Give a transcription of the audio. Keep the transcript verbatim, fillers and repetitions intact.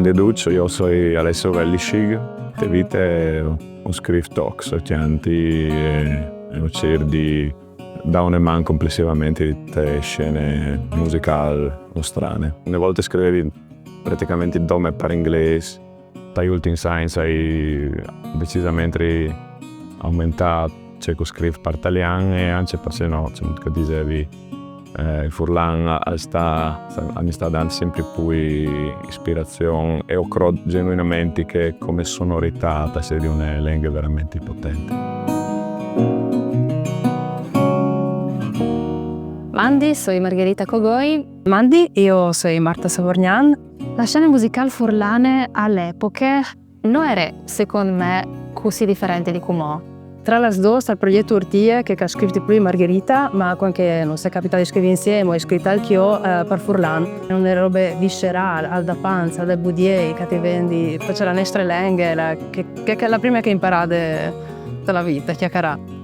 De ducj, jo o soi Alessio Vellischig, te vite o scrîf tocs, o cjanti e, e o cîr di dâ une man complessivamente di te scene musicâl nostrane. Une volte scrivevi praticamente dome par inglês, tai ultins agns o ai decisamenti aumentât ce che o scrîf par talian e ancje parcè no, cemût che o disevi, eh, il furlan al sta, al mi sta dant simpri plui ispirazion e o crôt genuinamenti che come sonoritât e sedi une lenghe verementri potente. Mandi, soi Margherita Cogoi. Mandi, jo o soi Marta Savorgnan. La scene musicâl furlane a la epoche no jere, secont me, cussì diferente di cumò. Tra las dôs, tal progjet Urtie, che, che o ai scrit plui Margherita, ma cuant che nus capitave di scrivi insiemi, o ai scrit alc jo, eh, par furlan. Une robe viscerâl, al dà panze, al dà budiei, che ti ven di, face la nestre lenghe, la, che, che, che la prime che o ai imparât te la vite, cjacarâ.